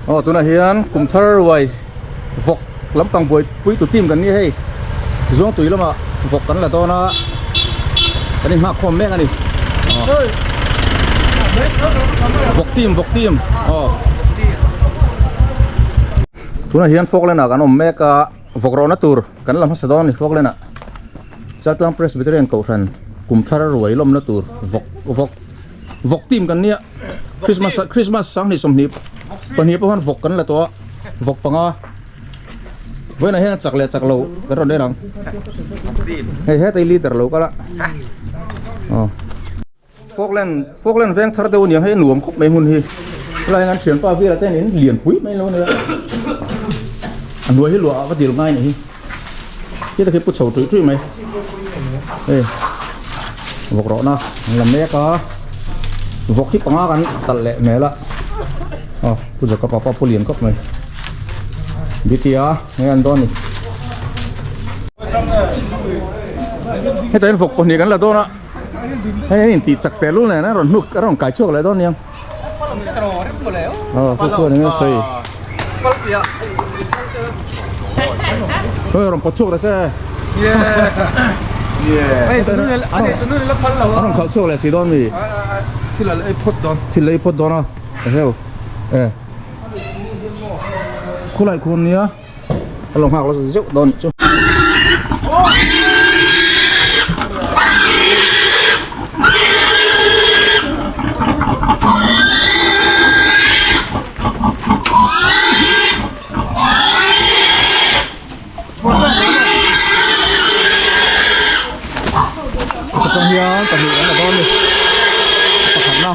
Aw tunah hian kum thar ruai vawk lampang buaipui tu team kan ni hei Zuangtui lamah vawk kan la dawn a kan in nghak khawm mek a ni vawk team vawk team aw tunah hian Falkland ah kan awm mek a vawk rawhna tur kan la hmasa dawn a ni Falkland ah Chaltlang Presbyterian Kohhran kum thar ruai lawmna tur vawk vawk vawk team kan nia Christmas Christmas sanghnih sawmhnih pahnih pawh khan vawk kan la tawh a vawk panga vawiinah hian chak leh chak lo kan rawn en ang hei heta hi leader lo kal a aw Falkland Falkland veng thar deuh aniang hei a nuam khawp mai hmun hi helai hian an thianpa vela te hian in lian pui mai lo ania a hnuai hi luah ah ka dil ngai anih hi heta khi pu chho tuih tuih mai hei vawk rawhna an la mek a vawk hi panga kan talh leh hmel a aw pu Jacob a pawh a pu lian khawp mai bitia hei an dawn a ni hetah hian vawk pahnih kan la dawn a hei an intih chak teh lul nen a rawn hnuk a rawn kai chhuak leh dawn aniang aw chu chuan enge sawi hei rawn pawt chhuak ta che a rawn khalh chhuak leh si dawn mi thil a ei phawt dawn thil a ei phawt dawn a eheu e khulai khuan nia a lo nghak la zeuh dawn nih chu. Atang hian pahnih an la dawn a ni pakhatna.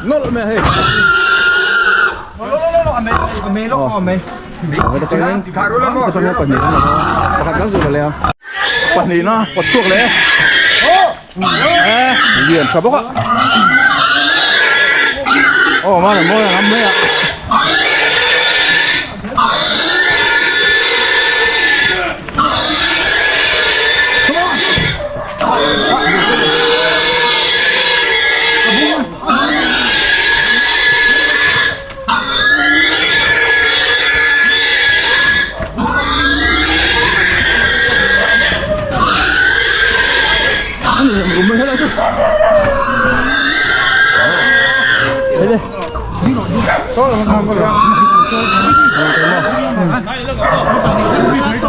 Nawlh mai a hei. Pakhat kan zuk leh a pahnih na kawt chhuak leh e lian tha bawk a aw mana mawi ang mai a.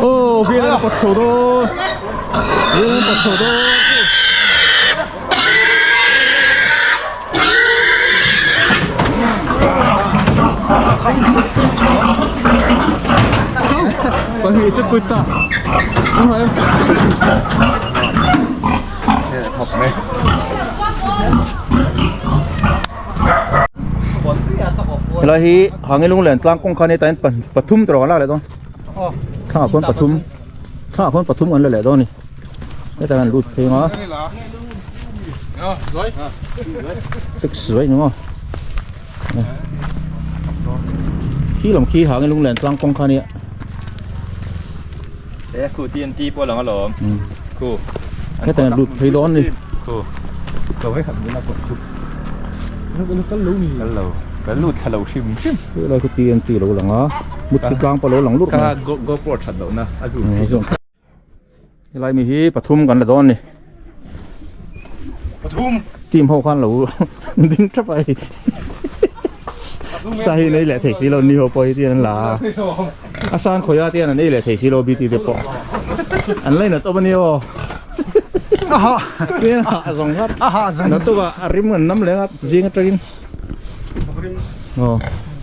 Ô, viên nó bật sổ đô Viên nó bật sổ đô Pahnih chu quit ta Đúng rồi em Helai hi Hangin Lunglen tlang kawng khan heta hian pathum tur a kan lak leh dawn Thlangah khuan pathum Thlangah khuan pathum kan la leh dawn a ni Hetah hian lut phei anga Fix zuai ni maw Khi lam khi Hangin Lunglen tlang kawng kha nia E khu TNT pawh lang alawm khu Hetah hian lut phei dawn a ni Khu. Kal lo ni. Kal lo. Kan lut thla lo hrim hrim. He lai khu TNT lo lang a. Mutthi tlang pawh lo lang lurh mai. Ka GoPro that lohna a zoom thei. Helai mi hi pathum kan la dawn ni. Pathum. Team ho khan lo ding thap a hei. Sa hi nei leh thei si lo ni ho pawh hi tian an la a. A san khawih a tian an ei leh thei si lo BT te pawh. An lainat awm a ni aw. Aha. Tian a zawng zat. Aha zawng. Naktuk ah a rim an nam leng a zing atangin. Aw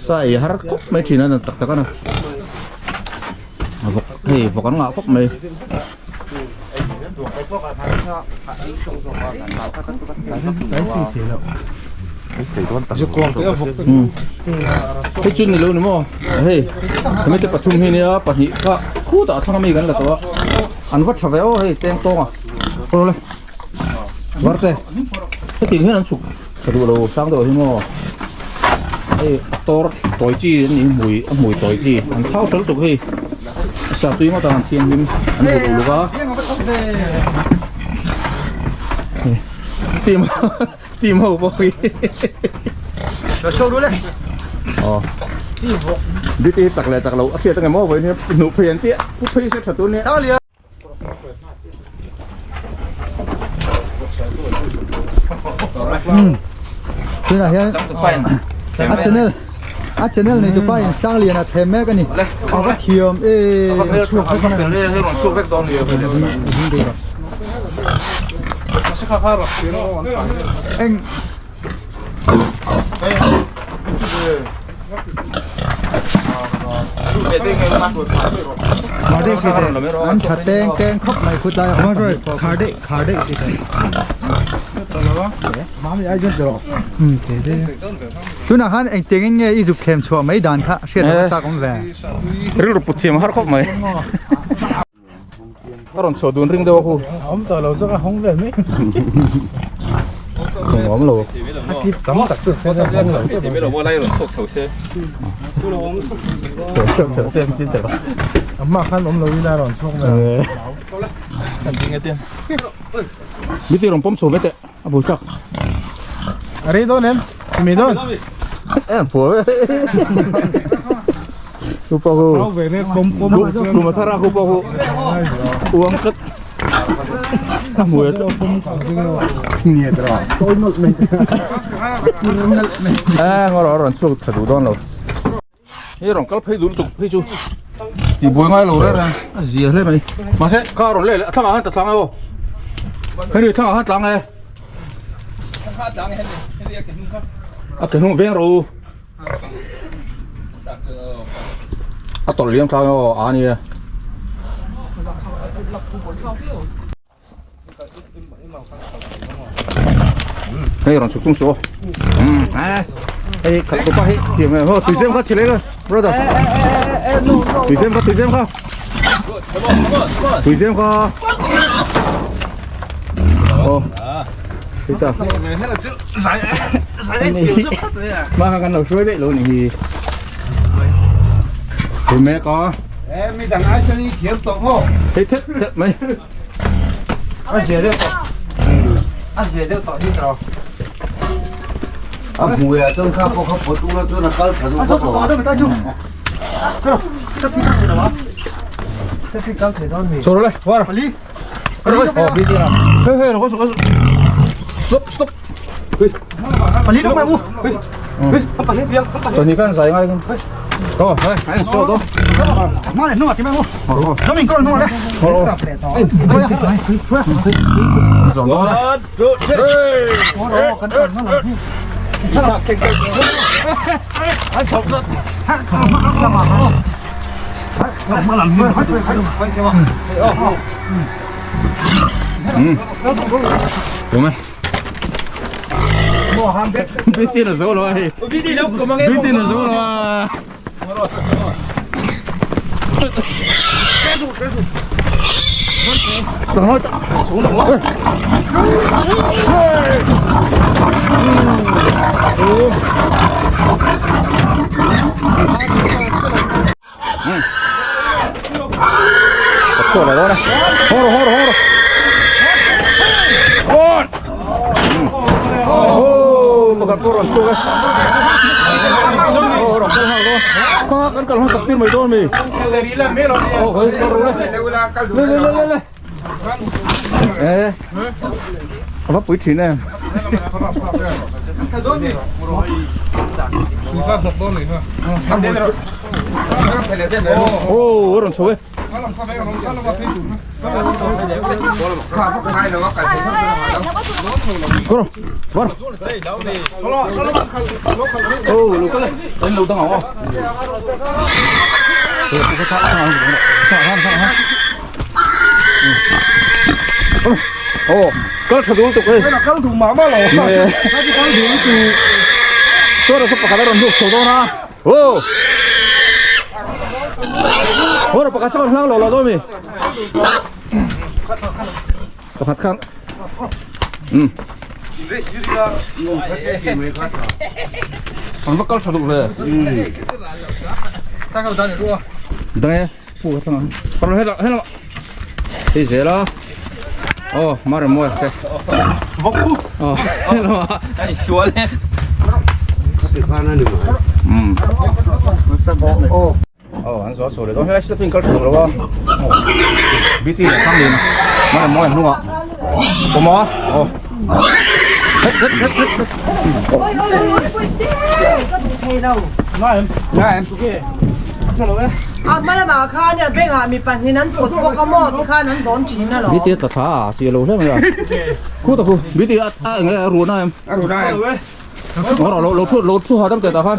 sa ei har khawp mai thin a na tak tak a na. Vawk hei vawk an ngah khawp mai. Hei chu ni lo ni maw hei hemi te pathum hi nia pahnih kha khutah a thlang ami kan la tawh a an va tha ve aw hei teng tawng a awle varte hetiang hian an chhuk tha duh lo sang deuh hi maw hei a tawr tawi chi an ni hmui a hmui tawi chi an thau hrel tuk hei sa tui ngawt ang an thianghlim an duh loh luk a team team ho pawh hi aw duty hi chak leh chak loh a hriat ang em aw vawiin hi hnuh phei an tia pu phei se tha tur nia. Tunah hian a channel a channel nei tupa in Sanglian a them mek a ni a va thiam em eng An tha teng teng khawp mai khut lai a Khar daih khar daih si thei. Tunah khan engtiangin nge i zuk thlem chhuah mai dan kha hriat a chak awm ve. Rilru put thiam a har khawp mai. A rawn chhuah dun ring deuh a hu. Awm tawh lo chuan a hawng vel mai. Tum awm lo. A clip tam tak chu sen a hawng lo. Ti mai lo maw lai rawn chhuak chho se. Rawn chhuak chho se chin tawh. A hma khan awm lo ila rawn chhuak mai. Kan ding e tin. Mi ti rawn pawm chho ve teh a bul thlak. A rei dawn em? Ti mai dawn. Em phuah ve. Ku pawh hu. Ku ma thara ku pawh hu. Uang kat. A hmui a tlawh. A ngawr a rawn chhuak tha duh dawn lo. Hei rawn kal phei dul tuk phei chu ti buai ngai lo reng reng a zia hle mai. Mahse kha rawn leh leh a thlangah khan ta tlang e aw. Hei thlangah khan tlang e. A ke hnung veng rawh u. A tawlh liam tlang aw a nia. Hei rawn chhuk tung suh aw. Hei khat tupa hi thiam em ho tuizem kha chile ka brother. Tuizem kha tuizem kha. Tuizem kha. Oh. Hei ta. Mà kan lo hruai daih lo ni hi. Thì mẹ có. Ê mi dang ai chân thiam tawh maw? Hei thét thét mai. A zia deuh tawh. A zia deuh tawh hi tawh. A hmui ah chuan kha pawh kha pawt ula chuan a kal tha duh bawk lo a. Chho le, war. Oh, bi ti na. Hei hei, lo có Stop stop. Pali lúc mai u. Tôi ní kan zai ngai kan. Oh, hei, anh so to. Ma le nung a ti mai u. Oh, Cho mình có nung a le. oh. Zong đó. Kan kan nó là. Đúng không? Biết tin là dấu rồi. Biết tin đâu, có mang Biết tin là dấu rồi. Đừng nói. Xuống được错了，来，好了，好了，好了。哦， Pakhat pawh rawn chhuak e. Aw rawn kal nghal dawn. Kha kan kal hmasak tir mai dawn mi. Aw khawi kal rawh le. Le le le le le. E a va pui thin em. Aw a rawn chho e. Kawr kawr. Aw lo kal e. Kan lo dang ang aw. Ồ, kal tha dul tuk hei. Kal duh mah mah lo. Kal duh lutuk. Saw saw pakhat a rawn hnuk chho dawn a. Aw. Aw pakhat sawn hlang lo lo dawn mi. Pakhat khan. Um. An va kal tha duh hle. Ta kau dan ru a. Dang e. Pu ka thlang ang. Parlo hela hela. Hei zel a. Aw mare mawi te. Vok pu. Aw hela. Ai sual e. Um. Aw an zo chho le dawn helai step in kal tha lo a. BT a sang lin. Mare mawi an hnungah. Pawm a. Aw. Het het het het. BT a tla thla a si lo hle mai a. Khu ta khu BT a a eng nge a run a em. A run a em. Lo lo lo thu lo thu hahdam teh tah khan.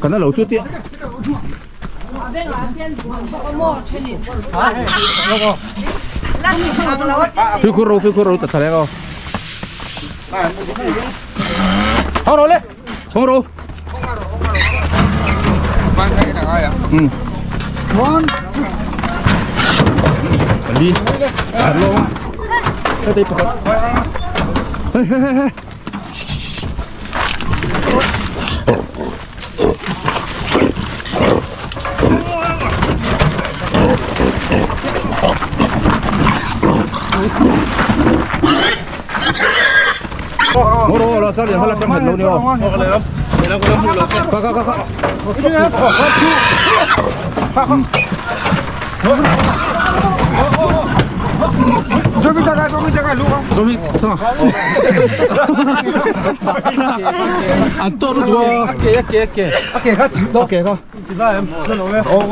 Kan la lo chu tia. Fikhur ro fikhur ro ta thla leng aw. Hawng ro le. Hawng ro. One. Pali. An lo a. Hei pakhat. Hei hei hei hei. Ngoro la sar yang hala tang lo ni o. Ka ka ka ka. Zomi taka zomi taka lu ka. Zomi thang. An to ru dua. Ake ake ake. Ake kha chi do. Ake kha. Oh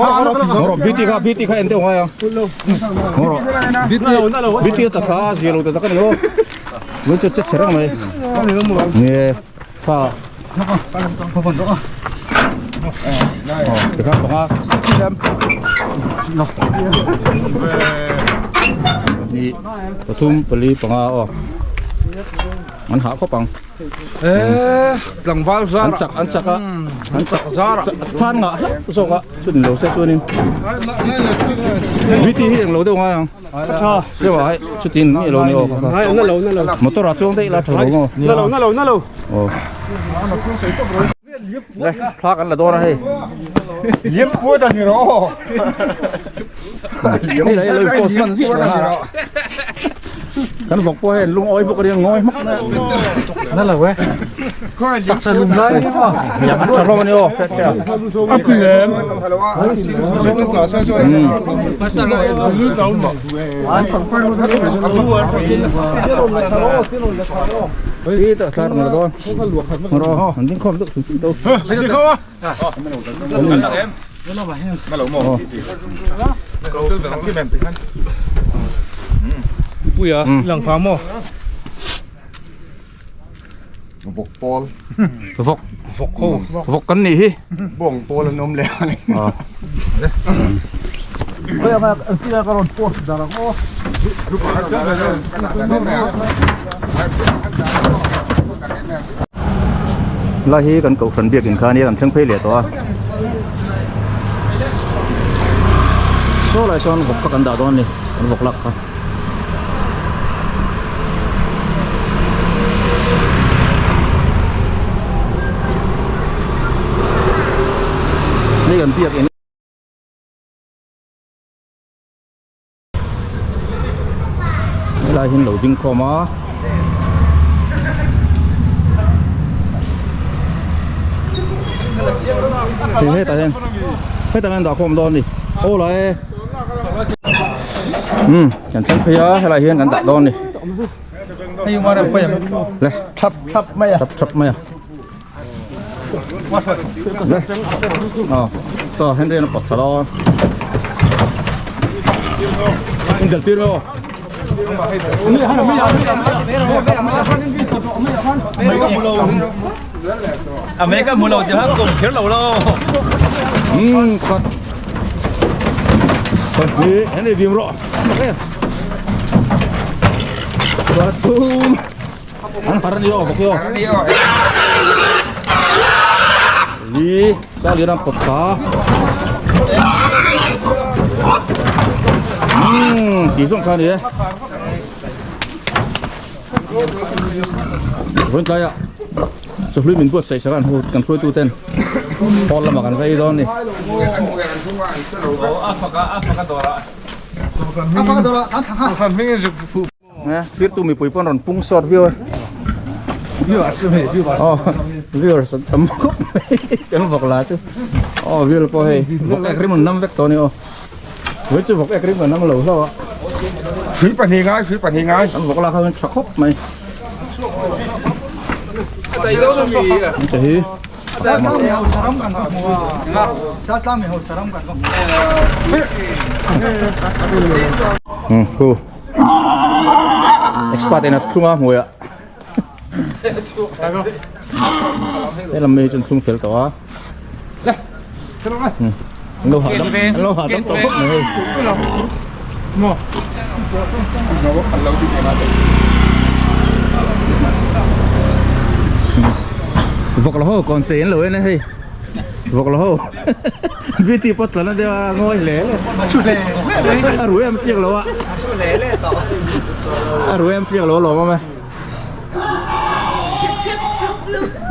Ngoro BT kha BT kha en deuh ngai a. Ngoro BT BT ta tha zia lo te tak ani o. Lu chu che che reng mai. Nge kha. Tikha panga ni pathum pali panga aw an hah khawp ang tlangval zar an chak an chak a an chak zar than ngah hlauh zawk a chun lo se chuanin BT hi englo deuh ngai ang Chewa hei chutin nge lo ni aw kha kha motor ah chuang daih la tha lo maw Na lo na lo na lo. Aw le thla kan la dawn a hei Liam puat a ni rawh. Hei la hei lo post hman ziah lo ha kan vawk pawh hei an lungawi bawk a nia ngawi hmak mai a Na lo e. Taksa lum lai ni maw. An tha hlawm a ni aw hriat hriat. Hi ta thlar na dawn. Ro an ding khawm deuh sun sun to. Puia lang fa maw. Vawk pawl. Vawk. Vawk ho. Vawk kan nih hi. Bawng pawl an awm leh a ni. Lai hi kan kohhran biakin kha ania kan thleng phei leh tawh a. Saw lai sawn vawk kha kan dah dawn a ni kan vawk lak kha. Hei kan biakin helai hian lo ding khawm a. Hetah hian hetah hian dah khawm dawn a ni aw la e umm kan thleng phei a helaiah hian kan dah dawn a ni le thap thap mai a thap thap mai a le aw saw Henry an pawt thla dawn in dal tir maw A me ka hmu lo chu han kum kher lo lo. Um khat. Hi, Henry dim rawh. Pathum. An har ni o bok yo. Li, sa lian an pot kha. Ti zawng kha ni e. Vawiin tlaiah chawhlui min buatsaih sak a an ho kan hruaitu ten hall lamah kan vei dawn a ni. Thirtu mipui pawh an rawn pung sawt viau e. Aw viewers an tam khawp mai kan vawk la chu aw viewer pawh hei vawk ek rim an nam vek tawh a ni aw. Vawi chu vawk ek rim kan nam lo hlauh a. Hrui pahnih ngai, hrui pahnih ngai. An vawk lak khan tha khawp mai. Te hi. Khu. Expert in a thlung a hmuiah. He lam mai chu an thlung fel tawh a. An lo hahdam an lo hahdam tawh khawp mai hei. Vawk la ho kawn chei an lo en a hei. Vawk la ho beauty pot tlan a deuh a ngawi hle hle. A rui em piak lo a. A rui em piak lo alawm awm e.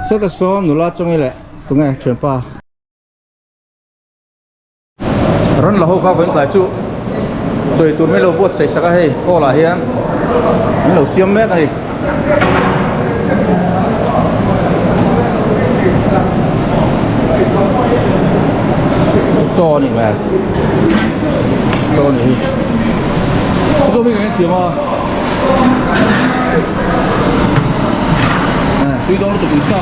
Sawta sawm nula chungi leh tunge thianpa. Ran la ho kha vawiin tlai chu chawi tur mai lo buatsaih sak a hei hall ah hian an lo siam mek a ni. Chaw a nih hmel chaw a nih hi chaw hi kan siam a tui dawn lutuk in sa.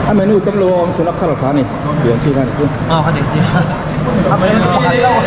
A menu tam lo a awm chhun a khal kha a ni pian chi kha a ni chu. Aw kha dik chi. A menu chu pakhat chauh.